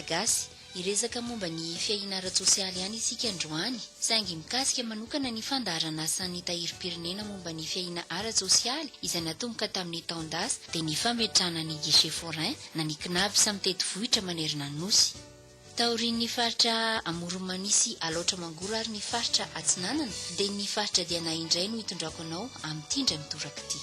Malagasy. Hiresaka momba ny fiahiana ara-tsosialy ihany isika androany, saingy mikasika manokana ny fandaharanasan'ny Tahirim-pirenena momba ny fiahiana ara-tsosialy izay natomboka tamin'ny taon-dasa dia ny fametrahana ny guichet forain na ny Cnaps mitety vohitra manerana ny Nosy. Taorian'ny faritra Amoron'i Mania sy Alaotra Mangoro ary ny faritra Atsinanana dia ny faritra Diana indray no hitondrako anao amin'ity indray mitoraka ity.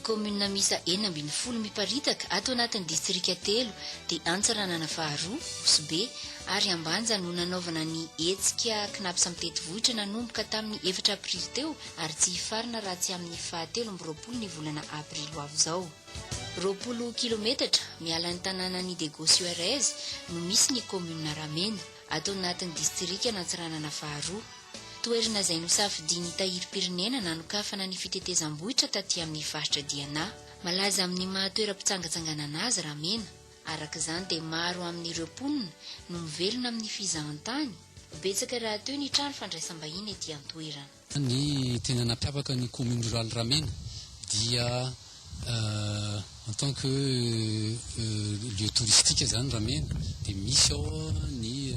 Kaominina miisa 16 miparitaka ato anatin'ny distrika telo dia Antsiranana faharoa, Nosy-Be ary Ambanja no nanaovana ny hetsika Cnaps mitety vohitra nanomboka tamin'ny efatra aprily teo ary tsy hifarana raha tsy amin'ny faha 23 ny volana aprily ho avy izao. 20 kilometatra miala ny tanànan'i Diego Suarez no misy ny kaominina Ramena, ato anatin'ny distrikan'Antsiranana faharoa. Toerana izay nosafidian'ny Tahirim-pirenena nanokafana ny fitetezam-bohitra taty amin'ny faritra Diana. Malaza amin'ny maha toeram-pitsangatsanganana azy Ramena. Araka izany dia maro amin'ireo mponina no mivelona amin'ny fizahantany. Betsaka rahateo ny trano fandraisam-bahiny ety an-toerana. Ny tena nampiavaka ny commune rurale Ramena dia en tant que lieu touristique zany Ramena dia misy ao ny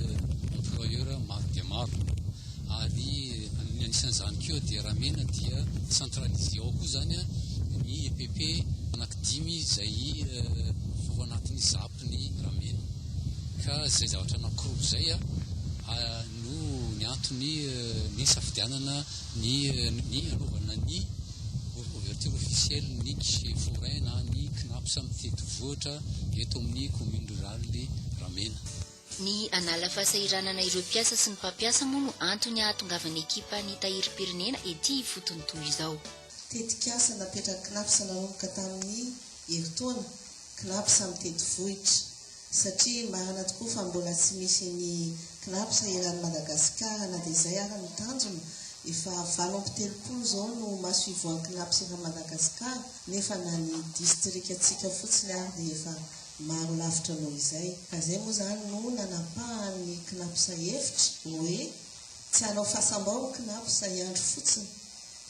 employeur maro dia maro ary ny anisan'izany koa dia Ramena dia centralisé ao koa zany ny EPP anankidimy izay ao anatin'ny ZAP ny Ramena ka izay zavatra anankiroa izay no ny antony nisafidianana ny ny hanaovana ny ouverture officielle ny guichet forain na ny Cnaps mitety vohitra eto amin'ny commune rurale Ramena. Ny hanala fahasahiranana ireo mpiasa sy ny mpampiasa moa no antony ahatongavan'ny ekipan'ny Tahirim-pirenena ety ifotony toy izao. Tetikasa napetrak'i Cnaps nanomboka tamin'ny herintaona, Cnaps mitety vohitra. Satria marina tokoa fa mbola tsy misy ny Cnaps eran'i Madagasikara na dia izay ara no tanjona, efa 38 izao no masoivohon'ny Cnaps eran'i Madagasikara nefa na ny distrikantsika fotsiny ary dia efa maro lavitra noho izay. Ka izay moa izany no nanapahan'ny Cnaps hevitra hoe tsy hanao fasam-bao ny Cnaps hiandry fotsiny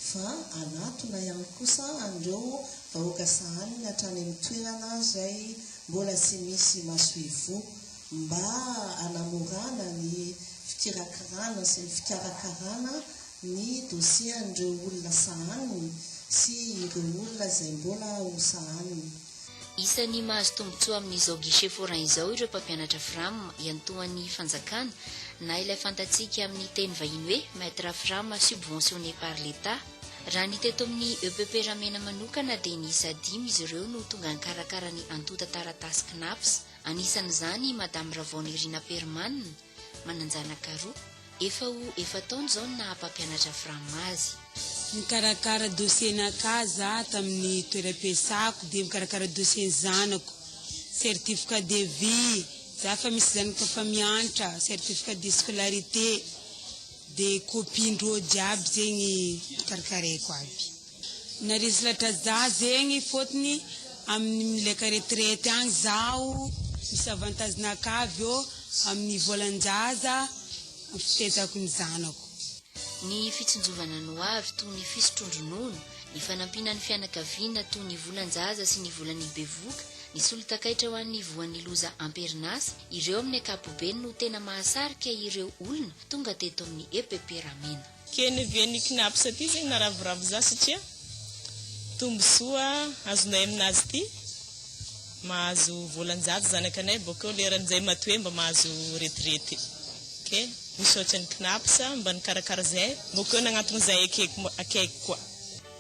fa hanatona ihany kosa an'ireo vahoaka sahaniny hatrany amin'ny toerana izay mbola tsy misy masoivoho mba hanamorana ny fikirakirana sy ny fikarakarana ny dossier an'ireo olona sahaniny sy ireo olona izay mbola ho sahaniny. Isan'ny mahazo tombontsoa amin'izao guichet forain izao ireo mpampianatra Fram iantohan'ny fanjakana na ilay fantatsika amin'ny teny vahiny hoe Maître Fram subventionné par l'Etat. Raha ny teto amin'ny EPP Ramena manokana dia niisa dimy izy ireo no tonga nikarakara ny antontan-taratasy Cnaps. Anisan'izany i Madame Ravaonirina Perman, manan-janaka roa. Efa ho efa-taona izao no naha mpampianatra Fram azy. Nikarakara dossier-nakà za tamin'ny toeram-piasako dia mikarakara dossier-n'ny zanako, certificat de vie, za efa misy zanaka efa mianatra, certificat de scolarité. De copie-ndrô jiaby zegny karakaraiko aby. Naresy lahatra za zegny fôtony amin'ny mileka retraite agny zaho misy avantage-nakà avy eo amin'ny volan-jaza amin'ny fitaizako ny zanako. Ny fitsinjovana ny ho avy toy ny fisotroan-dronono, ny fanampiana ny fianakaviana toy ny volan-jaza sy ny volan'ny bevohoka, ny solon-takaitra ho an'ny voan'ny loza am-perinasa, ireo amin'ny ankapobeny no tena mahasarika ireo olona tonga teto amin'ny EPP Ramena. Ke nivian'ny Cnaps ty zegny naravoravo za satria tombosoa azonay aminazy ty mahazo volan-jaza zanakanay bokeo leran'izay matoe mba mahazo retirety ke misaotra ny Cnaps mba nikarakara zay bokeo nagnantogno zahay akaiky koa.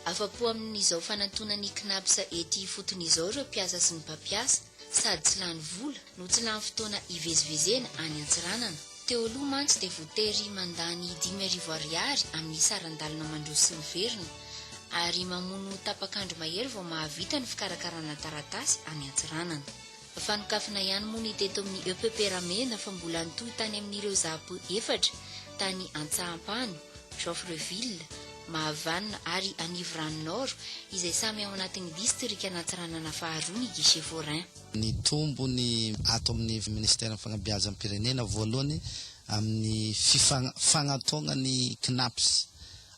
Afa-po amin'izao fanantonan'ny Cnaps ety ifotony izao ireo mpiasa sy ny mpampiasa. Sady tsy lany vola no tsy lany fotoana hivezivezena any Antsiranana. Teo aloha mantsy dia voatery mandany 5000 ariary amin'ny saran-dalana mandroso sy miverina ary mamono tapak'andro mahery vao mahavita ny fikarakarana taratasy any Antsiranana. Fanokafana ihany moa ny teto amin'ny EPP Ramena fa mbola nitohy tany amin'ireo Zap efatra tany Antsahampano, Joffreville, Mahavanona ary Anivorano Nord izay samy ao anatin'ny distrikan'Antsiranana faharoa ny guichet forain. Nitombo ny ato amin'ny Minisiteran'ny Fanabeazam-pirenena voalohany amin'ny fagnatoagna ny Cnaps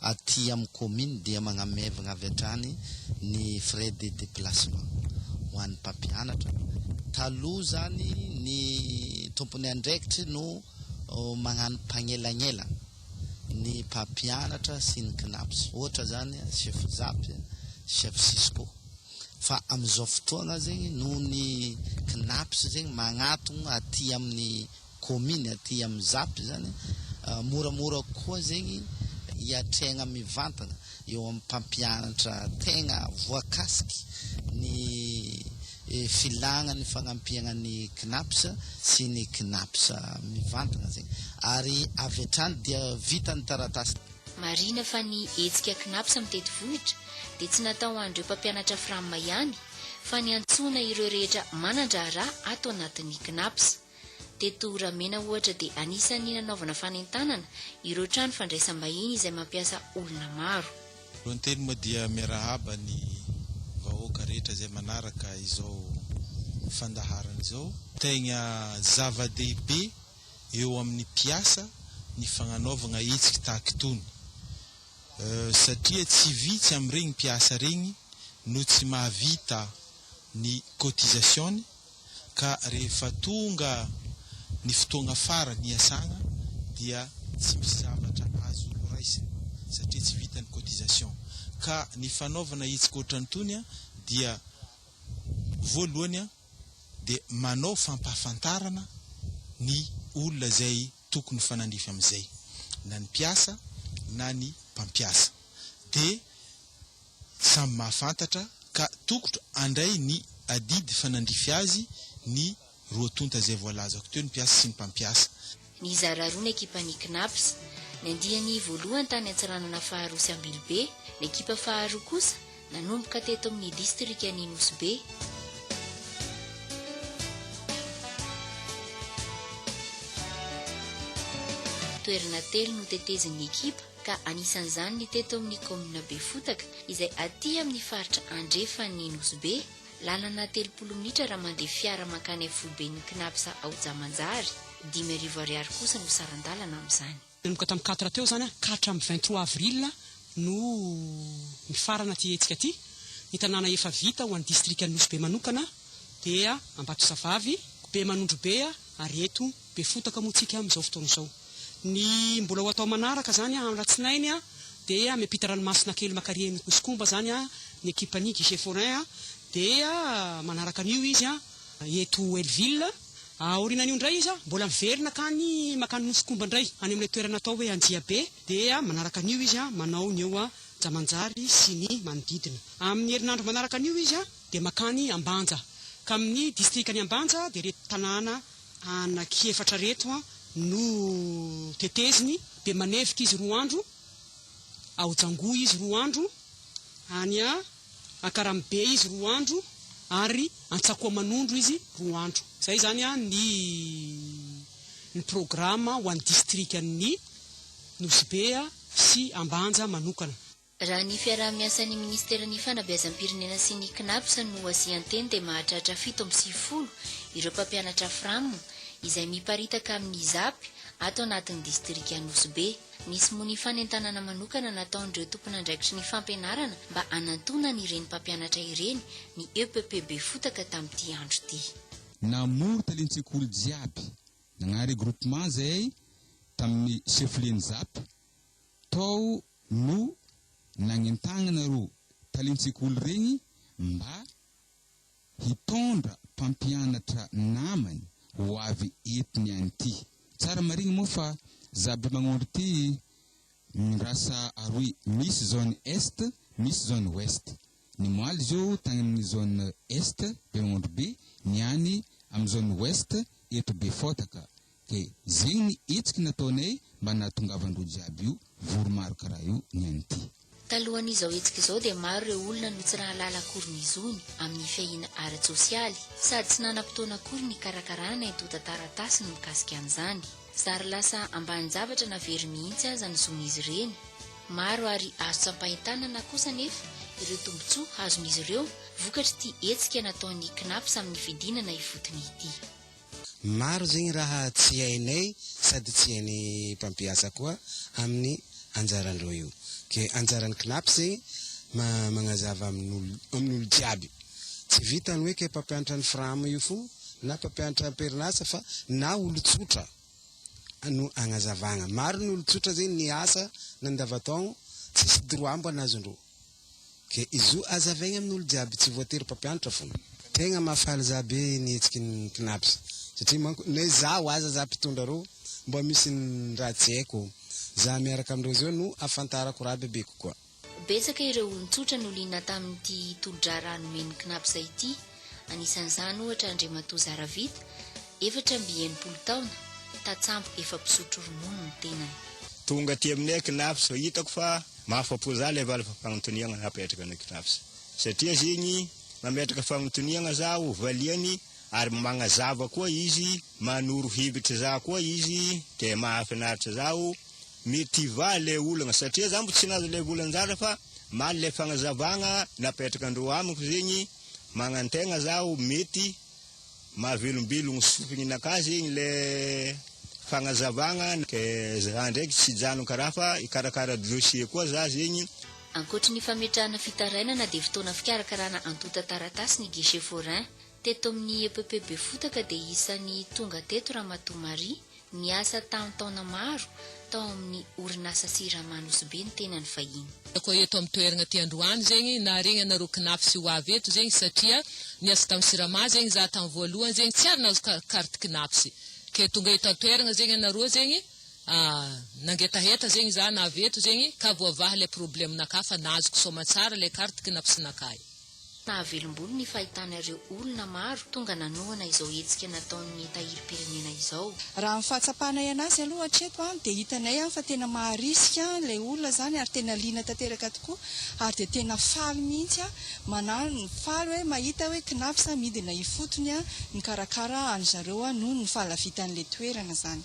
aty amin'ny commune dia magnamevagna avy hatrany ny frais de déplacement. ho an'ny mpampianatra. Taloha zany ny tompon'ny andraikitry no magnano mpagnelagnelana ny mpampianatra sy ny Cnaps, ohatra zany chef zap, chef cisco. Fa amin'izao fotoagna zegny noho ny Cnaps zegny magnatogno aty amin'ny commune, aty amin'ny zap zany, moramora kokoa zegny hiatrehagna mivantagna eo amin'ny mpampianatra tegna voakasiky ny filagna ny fagnampiagna ny Cnaps sy ny Cnaps mivantagna zegny ary avy hatrany dia vita ny taratasy. Marihina fa ny hetsika Cnaps mitety vohitra dia tsy natao ho an'ireo mpampianatra Fram ihany fa niantsoana ireo rehetra manan-draharaha ato anatin'ny Cnaps. Teto Ramena ohatra dia anisan'ny nanaovana fanentanana ireo trano fandraisam-bahiny izay mampiasa olona maro. Voalohanteny moa dia miarahaba ny vahoaka rehetra izay manaraka izao fandaharana izao. Tegna zava-dehibe eo amin'ny mpiasa ny fagnanaovagna hetsiky tahaka itony satria tsy vitsy amin'iregny mpiasa regny no tsy mahavita ny cotisation-ny ka rehefa tonga ny fotoagna farany hiasagna dia tsy misy zavatra azo raisina satria tsy vita ny cotisation ka ny fanaovana hetsika ohatran'itony dia voalohany dia manao fampahafantarana ny olona izay tokony hifanandrify amin'izay na ny mpiasa na ny mpampiasa dia samy mahafantatra ka tokotro handray ny adidy fanandrify azy ny roa tonta izay voalazako teo, ny mpiasa sy ny mpampiasa. Nizara roa ny ekipan'ny Cnaps. Ny andiany voalohany tany Antsiranana faharoa sy Ambilobe, ny ekipa faharoa kosa nanomboka teto amin'ny distrikan'i Nosy Be. Toerana telo no tetezin'ny ekipa. ka anisan'izany ny teto amin'ny kaominina Befotaka izay aty amin'ny faritra andrefan'ny Nosy Be, lalana 30 minitra raha mandeha fiara mankany afoiben'ny Cnaps ao Jamanjary, 5000 ariary kosa no saran-dalana amin'izany. Nanomboka tamin'ny quatre teo izany ka hatramin'ny 23 avril no mifarana ity hetsika ity. Ny tanàna efa vita ho an'ny distrikan'i Nosy Be manokana dia Ambatozavavy, Bemanondrobe ary eto Befotaka moa tsika amin'izao fotoana izao. Ny mbola ho atao manaraka izany amin'ny alatsinainy dia miampita ranomasina kely makary eny Kosikomba izany ny ekipan'ny Guichet Forain dia manaraka an'io izy eto Hellville. Aorianan'io indray izy mbola miverina akany makany Nosikomba indray any amin'ilay toerana atao hoe Anjiabe dia manaraka an'io izy manao ny eo Jamanjary sy ny manodidina. Amin'ny herinandro manaraka an'io izy dia makany Ambanja ka amin'ny distrikan'i Ambanja dia ireto tanàna Anaky efatra reto no teteziny, dia manevika izy roa andro, ao Django izy roa andro, any Ankaramibe izy roa andro, ary Antsakoamanondro izy roa andro. Izay izany ny ny programa ho an'ny distrikan'ny Nosy Be sy Ambanja manokana. Raha ny fiaraha-miasan'ny minisiteran'ny Fanabeazam-pirenena sy ny Cnaps no asian-teny dia mahatratra 97 ireo mpampianatra Fram izay miparitaka amin'ny Zap ato anatin'ny distrika Nosy Be. Nisy moa ny fanentanana manokana nataon'ireo tompon'andraikitry ny fampianarana mba hanantonana ireny mpampianatra ireny ny EPP Befotaka tamin'ity andro ity. Namory talen-tsekoly jiaby nagnano regroupement zahay tamin'ny chef-lieu-n'ny Zap tao no nagnentagnana reo talen-tsekoly regny mba hitondra mpampianatra namany ho avy eto niany ty. Tsara marigny moa fa za Bemagnondry ty mirasa aroy, misy zone est, misy zone ouest. Ny moaly zao tagny amin'ny zone est Bemagnondry be, niany amy zone ouest eto Befotaka. Ke zegny ny hetsiky nataonay mba nahatongavan-dreo jiaby io vory maro karaha io niany ty. Talohan'izao hetsika izao dia maro ireo olona no tsy nahalala akory ny zony amin'ny fiahiana ara-tsosialy sady tsy nanam-potoana akory nikarakarana antontan-taratasy ny mikasika an'izany. Zary lasa ambanin-javatra na very mihitsy aza ny zon'izy ireny. Maro ary azo tsampain-tanana kosa anefa ireo tombontsoa azon'izy ireo vokatr'ity hetsika nataon'ny Cnaps amin'ny fidinana ifotony ity. Maro zegny raha tsy hainay sady tsy hain'ny mpampiasa koa amin'ny anjarandreo io. Ke anjaran'ny Cnaps zegny magnazava amin'olo amin'olo jiaby. Tsy vitany hoe ke mpampianatra ny Fram io fo na mpampianatra am-perinasa fa na olon-tsotra no agnazavagna. Maro ny olon-tsotra zegny niasa nandavataogno tsisy droit mba nazondreo. Ke izy io azavaigna amin'olo jiaby tsy voatery mpampianatra fo. Tegna mahafaly za be ny hetsiky ny Cnaps satria manko ne zaho aza za mpitondra reo mba misy ny raha tsy haiko za miaraka amindreo zao no afantarako raha bebe kokoa. Betsaka ireo olon-tsotra no liana tamin'ity tolo-draharaha nomen'ny Cnaps ity. Anisan'izany ohatra Andriamatoa Zaravita, 64 taona, tatsambo efa mpisotro ronono ny tenany. Tonga aty aminay Cnaps fa hitako fa mahafapo za le valy fampanontaniagna napetraka ny Cnaps satria zegny mametraka fagnontaniagna zaho valiany ary magnazava koa izy manoro hevitry za koa izy de mahafinaritra zaho mety hivaha le olagna satria za mbo tsy nahazo le vola anjara fa maly le fagnazavagna napetraka andreo amiko zegny magnantegna zaho mety mahavelombelogno sofigny nakahy zegny le fagnazavagna ke za ndraiky tsy hijanogno karaha fa hikarakara dossier koa za zegny. Ankoatry ny fametrahana fitarainana dia fotoana fikarakarana antontan-taratasy ny guichet forain. Teto amin'ny EPP Befotaka dia isan'ny tonga teto Ramatoa Marie, niasa taon-taona maro tao amin'ny orinasa Sirama Anosibe ny tenany fahiny. Koa eto amin'ny toeragna aty androany zegny naharegny anareo Cnaps ho avy eto zegny satria niasa tamin'ny Sirama zegny za tamin'ny voalohany zegny tsy ary nahazo carte Cnaps ke tonga eto an-toeragna zegny anareo zegny nangetaheta zegny za navy eto zegny ka voavaha le problème nakahy fa nazoko soamantsara le carte Cnaps nakahy. Nahavelom-bolo ny fahitana ireo olona maro tonga nanohana izao hetsika nataon'ny Tahirim-pirenena izao. Raha ny fahatsapanay anazy aloha hatreto dia hitanay fa tena maharisika ilay olona izany ary tena liana tanteraka tokoa ary dia tena faly mihitsy manano, faly hoe mahita hoe Cnaps midina ifotony mikarakara an-dry zareo noho ny fahalavitan'ilay toerana izany.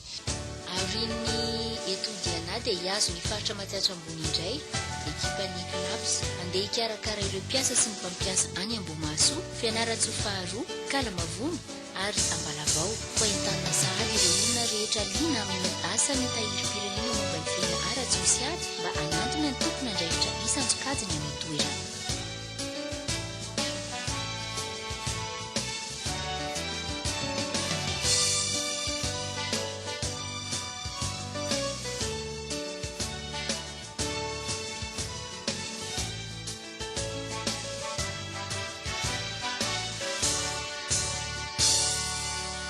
Aorian'ny eto Diana dia hihazo ny faritra Matsiatra Ambony indray ny ekipan'ny Cnaps. Handeha hikarakara ireo mpiasa sy ny mpampiasa any Ambohimahasoa, Fianarantsoa faharoa, Kalamavony ary Ambalavao. Koa entanina sahady ireo olona rehetra liana amin'ny asan'ny tahirim-pirenena momba ny fiainana ara-tsosialy.